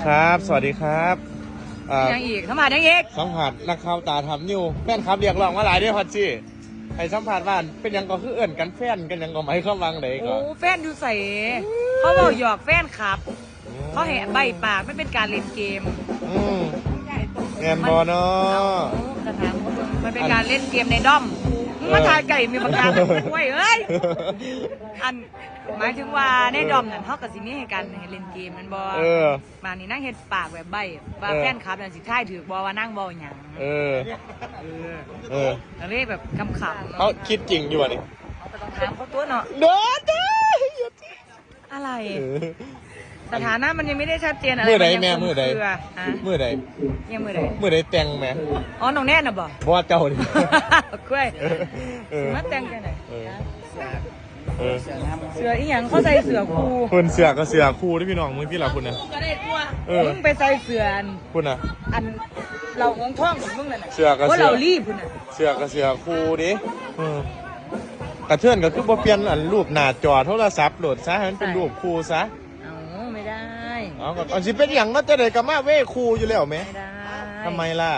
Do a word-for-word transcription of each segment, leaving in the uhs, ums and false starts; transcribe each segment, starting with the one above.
ครับ สวัสดีครับอ่า ยังอีกสัมผัสยังอีก สัมผัสนักข่าวตาทำนิวแฟนคลับเรียกร้องมาหลายเด้อฮอตซี่ให้สัมผัสว่าเป็นหยังก็คือเอิ้นกันแฟนกันหยังก็หมายความว่าไง โอ้ ก็ แฟนอยู่ใส่เขาบอกหยอกแฟนคลับ เขาแหะใบปากไม่เป็นการเล่นเกม อืมแมนบอเนาะ กระถามมันเป็นการเล่นเกมในด้อมมึงมาถ่ายไก่มีปากกาเป็นมวยเอ้ยอันหมายถึงว่าในด้อมนั่นเขากับซิมีให้กันให้เล่นเกมแมันบอ เออ มานี่นั่งเฮ็ดปากแบบใบว่า เออ แฟนคลับนั่นสิท่ายถือกบอว่านั่งบอหยัง เออ เออ ก็เลยแบบคำๆ เขาคิดจริงอยู่อ่ะนี่ ก็ต้องถามเขาตัวเนาะ เด้อเด้อ อะไร เออ สถานะมันยังไม่ได้ชัดเจนอะไร เมื่อใด นยัง แม่ คลุ เมื่อใด เครือฮะ เมื่อใด ยังเมื่อใด เมื่อใดแต่งแม่ อ๋อน้องแน่นน่ะบอก บอเจ้านี่ กล้วย เออ มาแต่งกันไหน เออเออ เสืออีหยังเขาใส่เสือครู คนเสือกับเสือคู่ที่พี่น้องมึงที่เราคุณนะ ก็ได้ตัว เออ มึงไปใส่เสืออัน คุณนะ อันเราหงทองของมึงนั่นน่ะ เสือกับ ว่า เสือ เรารีบคุณน่ะ เสือกับเสือคู่ดิเออกระเทือนก็คือบ่เปลี่ยนอันรูปหน้าจอโทรศัพท์โหลดซะให้มันเป็นรูปคู่ซะ เอาไม่ได้ เอาก็เอาสิเป็นอย่างนั้นจะได้ก็มาเว้คู่อยู่แล้วแม่ ไม่ได้ ทำไมล่ะ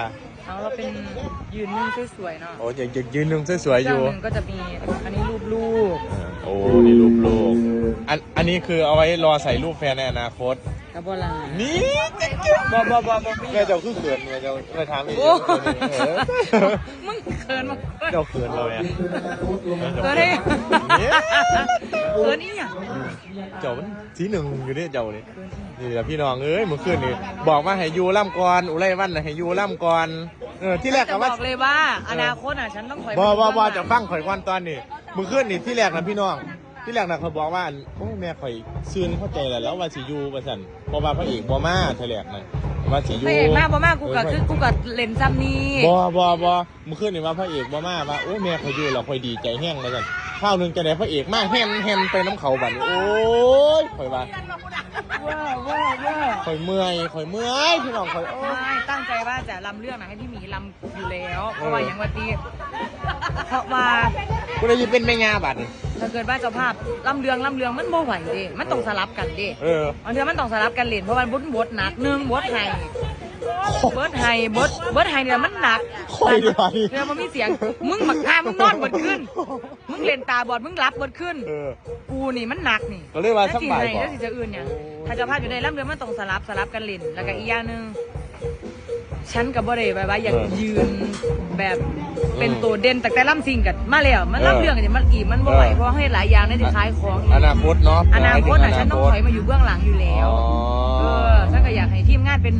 เอาเราเป็นยืนนึ่งสวยๆเนาะ โอ้ยยังยังยืนหนึ่งสวยๆอยู่ เครื่องหนึ่งก็จะมีอันนี้รูปลูก โอ้นี่รูปลูกอันอันนี้คือเอาไว้รอใส่รูปแฟนในอนาคต กับโบราณ นี่ บอบอบอบอมี แม่เจ้าคือเขินแม่เจ้าไปถามอีก โอ้ เออ มึงเขินมา เจ้าเขินเราเนี่ย เขินให้ เนี่ย เขินอีหยัง เจ้ามันสีหนึ่งอยู่เนี่ยเจ้านี่นี่แหละพี่น้องเอ้ยเมื่อคืนนี่บอกว่าให้อยู่ล่ำก่อนอุไรวันน่ะให้อยู่ล่ำก่อนเออที่แรก แต่ ก็ บ ว่า อกเลยว่าอนาคตอ่ะฉันต้องถอย บอ ไป บอบอ เบื้งหลัง จะฟังข่อยก่อนตอนนี้เมื่อคืนนี่ที่แรกนะพี่น้องที่แรกนะเขาบอกว่าอันโอ้ยแม่ข่อยซื่นเข้าใจแล้วแล้วว่าสิอยู่ว่าซั่นเพราะว่าพระเอกบ่มาทีแรกนะว่าสิอยู่ พระเอกมาบ่มากูก็คือกูก็เล่นซ้ำนี่ บอบอบอเมื่อคืนนี่ว่าพระเอกบ่มาว่าโอ้ยแม่ข่อยอยู่แล้วข่อยดีใจแฮงว่าซั่นคราวหนึ่งจะได้พระเอกมาแฮนแฮนไปน้ำเขาบัดนี้โอ้ยข่อยว่า ว้าวว้าวว้าว ข่อยเมื่อยข่อยเมื่อยพี่น้องข่อยโอ้ย ไม่ตั้งใจว่าจะลำเรื่องนะให้พี่หมีลำอยู่แล้ว เพราะว่าอย่างวันนี้เพราะว่า ผู้ใดจะเป็นแม่ย่าบัดนี้ ถ้าเกิดว่าเจ้าภาพลำเรื่องลำเรื่องมันบ่ไหวเด้มันต้องสลับกันเด้ เออ บางเทื่อมันต้องสลับกันเล่นเพราะมันบทบทหนักหนึ่งบทไห้บทไห้บทบทไห้เนี่ยมันหนัก ข่อยดีกว่านี่ เรื่องมันมีเสียง มึงบักฮามึงนอนบดขึ้น มึงเล่นตาบอดมึงหลับบดขึ้น เออ กูนี่มันหนักนี่ ก็เลยว่า แล้วสิ สบาย ไห้ กว่า แล้วสิจะอื่นเนี่ยถ้าเจ้าภาพอยู่ในลำเรื่องมันต้องสลับสลับกันเล่นแล้วก็อีกอย่างหนึ่งฉันก็บ่ได้แบบว่าอยาก เออ ยืนแบบเป็น อืม ตัวเด่นแต่แต่ลำซิงกันมาแล้วมัน เออ ลำเรื่องกันมันอีกมันบ่ไหว เออ เพราะว่าเฮ็ดหลายอย่างในที่ขายของอีก อนาคตเนาะ อนาคต หม อ่ะ ยถึง ฉันต้องถอยมาอยู่เบื้องหลังอยู่แล้ว อ๋อ เออฉันก็อยากให้ทีมงานเป็น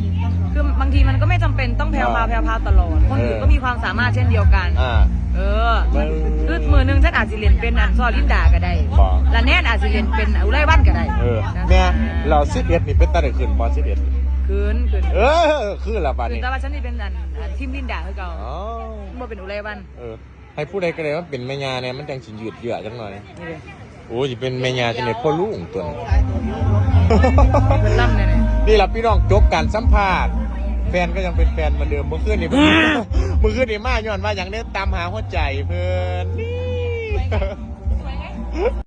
คือบางทีมันก็ไม่จำเป็นต้องแพรวพราว อ่า แพรวพราวตลอด คนอื่น เออ ก็มีความสามารถเช่นเดียวกัน อ่า เออ เออ คือมือหนึ่งฉันอาจจะเล่นเป็นอันซอลินดาก็ได้ บอก และแนนอาจจะเล่นเป็นอุไรวันก็ได้ เออแม่เราสิบเอ็ดนี่เป็นตาได้ขึ้นบ่สิบเอ็ด คืนคืน เออคือละบาด คืน นี้ แต่ว่าฉันนี่เป็นอันอันทีมลินดาคือเก่า อ๋อ บ่เป็นอุไรวัน เออ ให้ผู้ใดก็ได้มันเป็นแม่ย่าเนี่ยมันจังสิยืดเยื้อจังหน่อย นี่เลย โอ้ยเป็นแม่ย่าจังได๋พ่อลุงตัวนี้ เป็นลำเนี่ยนะ นี่ล่ะพี่น้องจบการสัมภาษณ์แฟนก็ยังเป็นแฟนเหมือนเดิมเมื่อคืนนี้เมื่อคืนนี้มาย้อนว่าหยังได้ตามหาหัวใจเพิ่นนี่